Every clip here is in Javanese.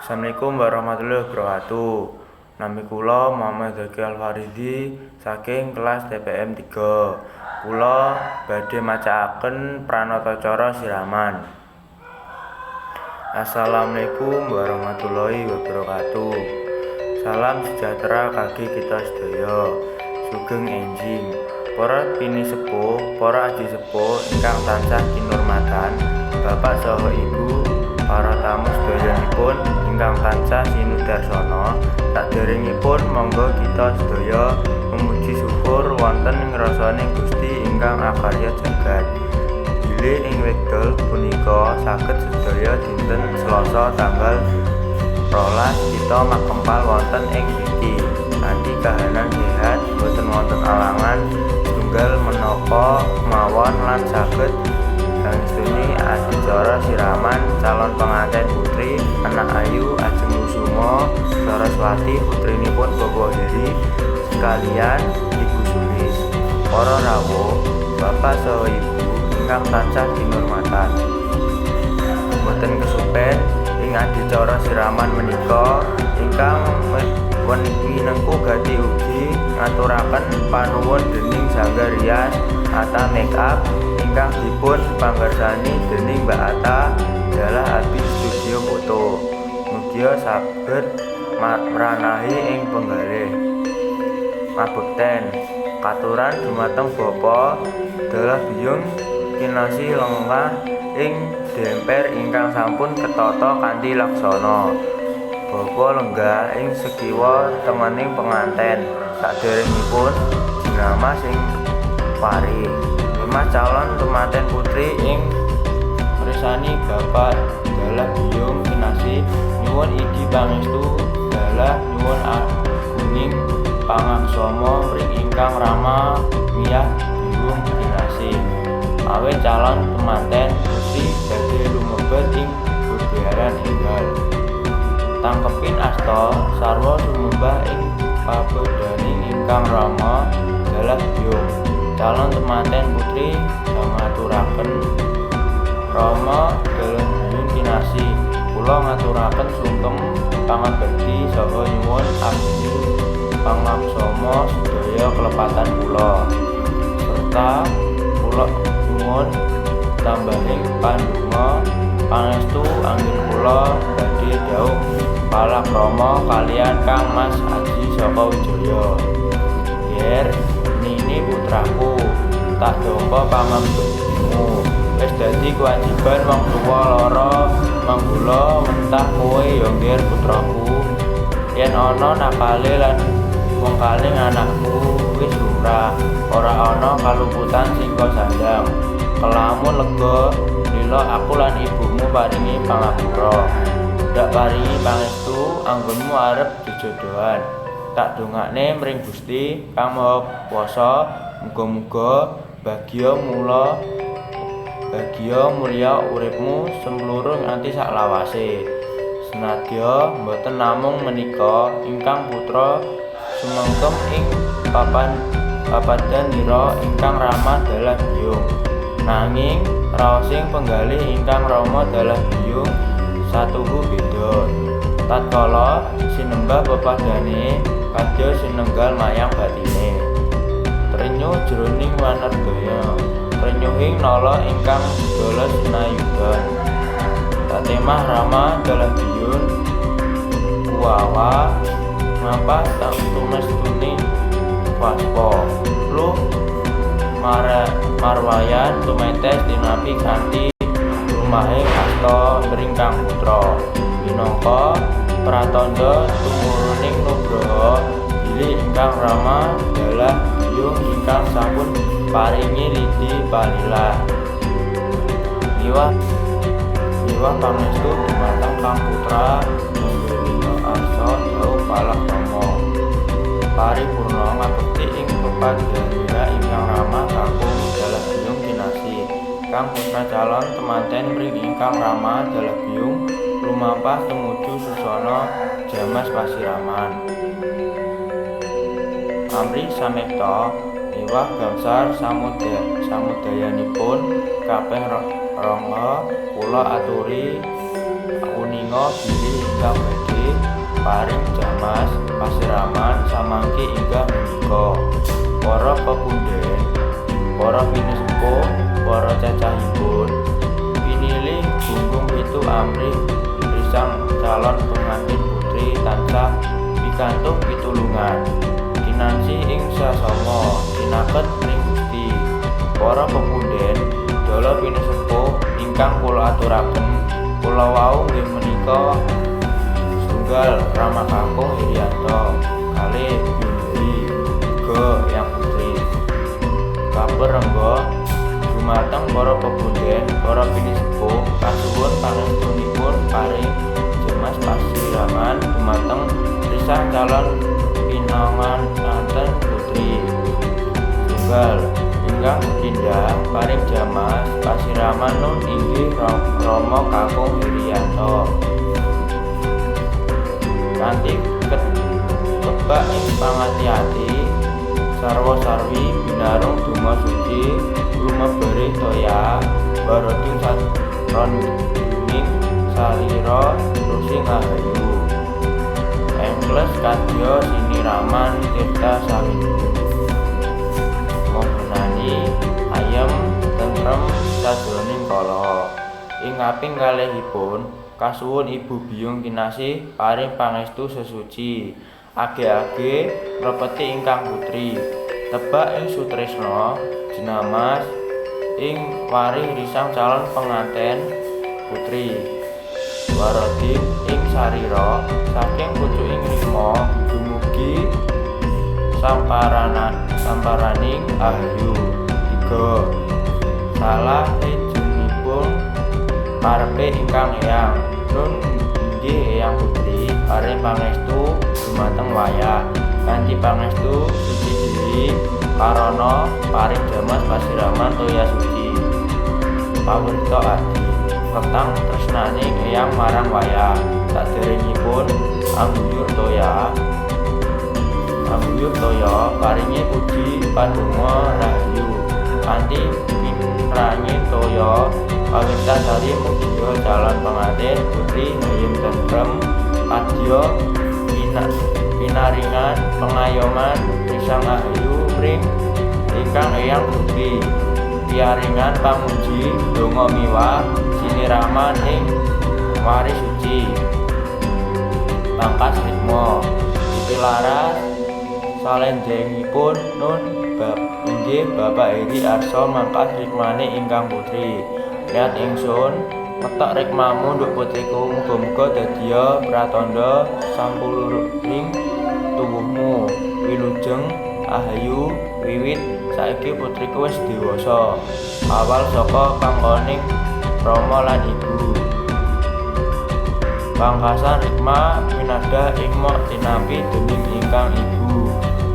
Assalamualaikum warahmatullahi wabarakatuh. Nami kula Muhammad Zaki Alfaridi saking kelas TPM 3. Kula badhe macaaken pranatacara siraman. Assalamualaikum warahmatullahi wabarakatuh. Salam sejahtera kagem kita sedaya. Sugeng enjing. Para pinisepuh, para aji sepuh ingkang tansah kinurmatan, Bapak saha Ibu, para tamu sedayanipun ingkang tansah sinudarsana, saderengipun monggo kita sedaya memuji syukur wonten ngrasaning Gusti ingkang akarya jagat. Bilih ing wekdal punika saged sedaya dinten Selasa tanggal 12 kita makempal wonten ing mriki kanthi kahanan sehat, boten wonten alangan setunggal menapa mawon lan saged ngestuni adicara siraman calon pengantin putri anak ayu Ajeng Kusuma Saraswati putrinipun Bapak Heri sekalian Ibu Sulis. Para rawuh, bapak saha ibu ingkang tansah kinurmatan. Boten kesupen ing adicara siraman menika ingkang winengku gati ugi ngaturaken panuwun dening Sanggar Rias Ata Make Up ingkang dipun panggarsani dening Mbak Ata dalah Abi Studio Foto. Mugia saged mranahi ing penggalih. Mabekten katuran dumateng bapa dalah biyung kinasih lenggah ing demper ingkang sampun ketata kanthi laksana. Bapa lenggah ing sekiwa tengening penganten saderengipun jinamas ing pari. Nimas calon temanten putri ing mresani bapak dalah biyung kinasih nyuwun idi pangestu dalah nyuwun agunging pangaksama mring ingkang rama miyah biyung kinasih. Awit calon temanten putri badhe lumebet ing bebearan enggal. Tangkepin asta sarwa sumembah ing papedaning ingkang rama dalah biyung. Calon temanten putri ngaturaken rama dalah biyung kinasih. Kula ngaturaken sungkem pangabekti saha nyuwun agunging pangaksama sedaya kelepatan kula. Serta kula nyuwun tambahing pandonga pangestu anggen kula badhe dhaup palakrama kaliyan Kang Mas Aji Saka Wijaya. Yer, nini putraku, tak dompa pangabektimu. Wis dadi kewajiban wong tuwa lara manggula mentah kowe ya ngger putraku. Yen ana nakale lan wengkaling anakku wis lumrah, ora ana kaluputan sing sandang. Kelamu lega lila aku lan ibumu paringi pangapura. Ndak paringi pangestu anggonmu arep jejodohan. Tak dongakne mring Gusti Kang Maha Kuwasa, muga-muga bagya mulya uripmu semlurung nganti saklawase. Senadya boten namung menika ingkang putra sumengkem ing papan papadanira ingkang rama dalah biyung. Nanging raosing penggalih ingkang rama dalah biyung satuhu beda. Tatkala sinembah pepadane kadya sinenggal mayang batine. Trenyuh jroning wanardaya, trenyuhing nala ingkang segala sinayudan. Tatemah rama dalah biyun kuwawa ngampah tumestuning waspa. Luh marwayan tumetes tinampi kanthi lumahing asta mring kang putra. Minangka pratandha tumuruning nugraha bilih ingkang rama dalah biyung ingkang sampun paringi lidi palilah. Miwah miwah pangestu dumateng kang putra nenggelina arsa dhaup palakrama. Paripurna ngabekti ing pepadhanira ingkang rama kakung dalah biyung kinasih. Kang putra calon temanten mring ingkang rama dalah biyung lumampah tumuju susana jamas pasiraman. Amrih samekta miwah gangsar samudayanipun kaping rangga kula aturi Uninga bilih ingkang badhe paring jamas pasiraman samangke inggih menika para pepundhen, para pinisepuh, para cacahipun pinilih gunggung 7 amrih risang calon pengantin putri tansah pikantuk pitulungan kinasih ing sasama sinaket ring Gusti. Para pepundhen, dala pinisepuh ingkang kula aturaken, kula wau nggih menika setunggal Rama Kakung Heriyanto, kalih Biyung Heri, tiga Eyang Putri. Kaperengga dumateng para pepundhen, para pinisepuh, kasuwun pangestunipun paring jemas pasiraman dumateng risang calon pinanganten putri. Setunggal ingkang sepindhah paring jamas pasiraman nun inggih Rama Kakung Heriyanto. Kanthi kebak ing pangati-ati sarwa sarwi binarung donga suci lumebarih toya baroding saronduning salira rusing ahayu. Engkles kadya siniraman tirta sawindu. Manggonani ayem tentrem sajroning kala. Ing kaping kalihipun kasuwun Ibu Biyung Kinasih paring pangestu sesuci. Age-age ngrepeti ingkang putri. Tebak ing sutresna jenamas ing warih risang calon penganten putri. Warodin ing sarira saking pucuking rikma dumugi samparaning ahayu. 3. Salah hijinipun karepe ingkang eyang nun inggih Eyang Putri paring pangestu dumateng wayah kanthi pangestu suci diri karana paring jamas pasiraman toya suci. Pawrita adi petang tresnaning eyang marang wayah saderengipun angguyur toya paringi puji pandonga rahayu kanthi pinrangin toya pawirta sari mugia calon pengantin putri hayem tentrem padya pinaringan pengayoman risang ahayu mring ingkang eyang putri piaringan pamuji donga miwah siniraman ing wari suci. Pangkas rikma dipilaras salenjengipun nun bab inggih Bapak Heri Arsa mangkas rikmane ingkang putri. Niat ingsun metok rikmamu nduk putriku, muga-muga dadiya pratandha sampuluring tuwuhmu. Wilujeng ahayu wiwit saiki putriku wis dewasa. Awal saka pangkoning rama lan ibu. Pangkasan rikma winadhah ing mok tinampi dening ingkang ibu.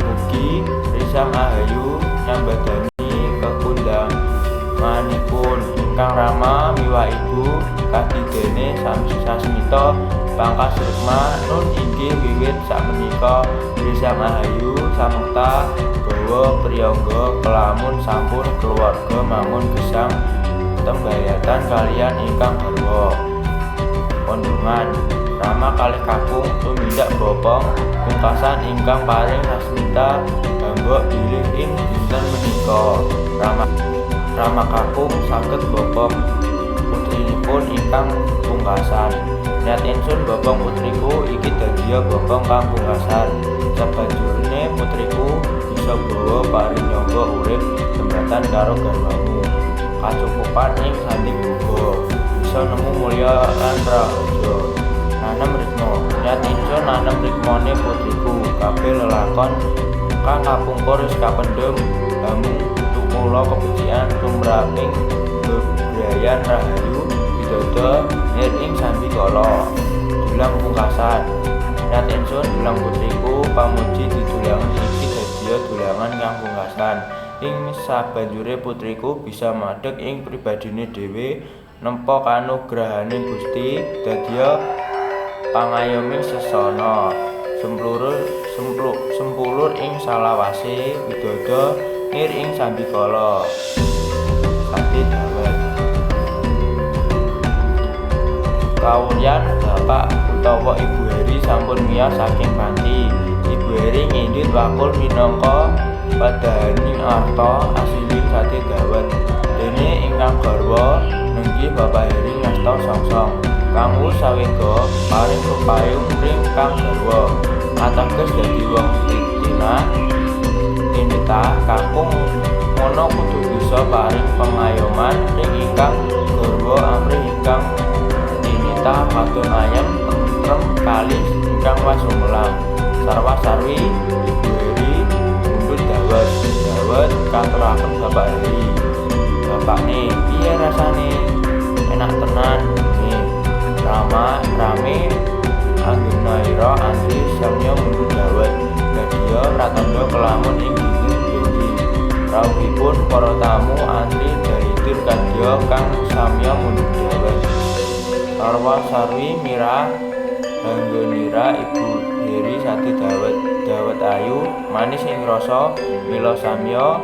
Mugi risang ahayu nyambadani kekundanganipun ingkang rama miwah ibu kadidene sasmita pangkas rikma nun inggih wiwit sakmenika risang ahayu samekta bawa priyangga kelamun sampun keluarga mangun gesang tembayatan kaliyan ingkang garwa. Kondongan rama kalih kakung tumindak bopong pungkasan ingkang paring sasmita hambok bilih ing dinten menika rama kakung saged bopong putrinipun ingkang pungkasan. Niat ingsun bopong putriku iki dadiya bopong kang pungkasan. Sabanjurne putriku bisa bawa parinyangga urip jembatan karo garwamu. Kacukupan ing sanding boga bisa nemu mulya lan rahaja. Nanem rikma. Niat ingsun nanem rikmane putriku. Kabeh lelakon kang kapungkur wis kapendhem hamung tukula kebecikan tumraping bebrayan rahayu widodo nir ing sambikala. Dulang pungkasan. Niat ingsun dulang putriku pamuji didulangen iki dadiya dulangan kang pungkasan. Ing sabanjure putriku bisa madeg ing pribadine dhewe nempa kanugrahaning Gusti dadiya pangayoming sesana sempulur ing salawase widodo nir ing sambikala. Sade dawet. Kawuryan bapak utawa Ibu Heri sampun miyos saking panti. Ibu Heri ngindhut wakul minangka padhahaning arta asiling sate dawet. Dene ingkang garwa nenggih Bapak Heri ngasta songsong. Kang wus sawega paring pepayung ring kang garwa. Ateges dadi wong tinitah tinitah kakung ngono kudu bisa paring pengayoman ring ingkang garwa amrih ingkang tinitah katon ayem tentrem kalih ingkang wasumelang. Sarwa sarwi Ibu Heri mundhut dawet. Dawet katuraken Bapak Heri. Bapakne, piye rasane? Enak tenan. Nggih. Rama rame anggenira antri samya mundhut dawet. Dadiya pratandha kelamun ing dinten benjing. Rawuhipun para tamu antri dhaitur kadya kang samya mundhut dawet. Sarwa sarwi mirah anggenira Ibu Heri sate dawet. Dawet ayu manis ing rasa mila samya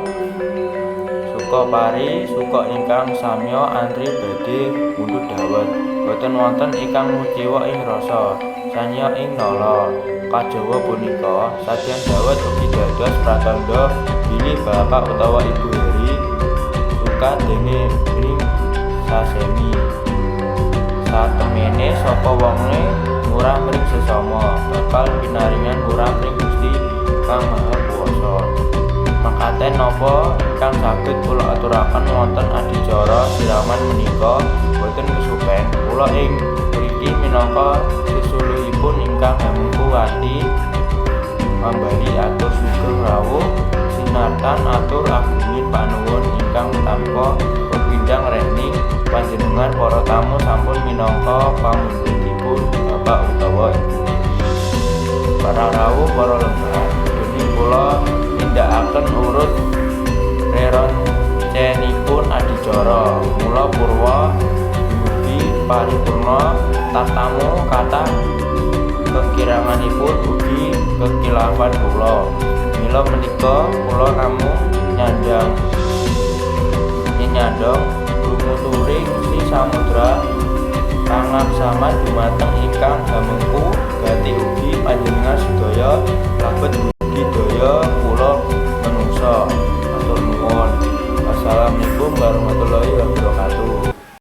suka pari suka ingkang samya antri badhe mundhut dawet. Boten wonten ingkang kuciwa ing rasa, sanya ing nala. Kajawa punika, sajian dawet ugi dados pratandha bilih bapak utawa Ibu Heri suka dene ring sasemi. Satemene sapa wonge murah mring sesama, bakal pinaringan murah ring Gusti Kang Maha Kuwasa. Makaten napa ingkang saged kula aturaken wonten adicara siraman menika boten kesupen. Kula ing mriki minangka sesuluhipun ingkang hamengku ati mambali atur sugeng rawuh sinartan atur agunging panuwun ingkang tanpa pepindhang rening panjenengan para tamu sampun minangka pamundhutipun bapak utawa ibu Heri. Para rawuh para lenggah, dene kula nindakaken urut reroncenipun adicara. Mula purwa dumugi paripurna tatamu kathah kekiranganipun ugi kekilafan kula. Mila menika kula namung nyandang nyenyandong gumuturi Gusti Samudra pangaksaman dumateng ingkang hamengku.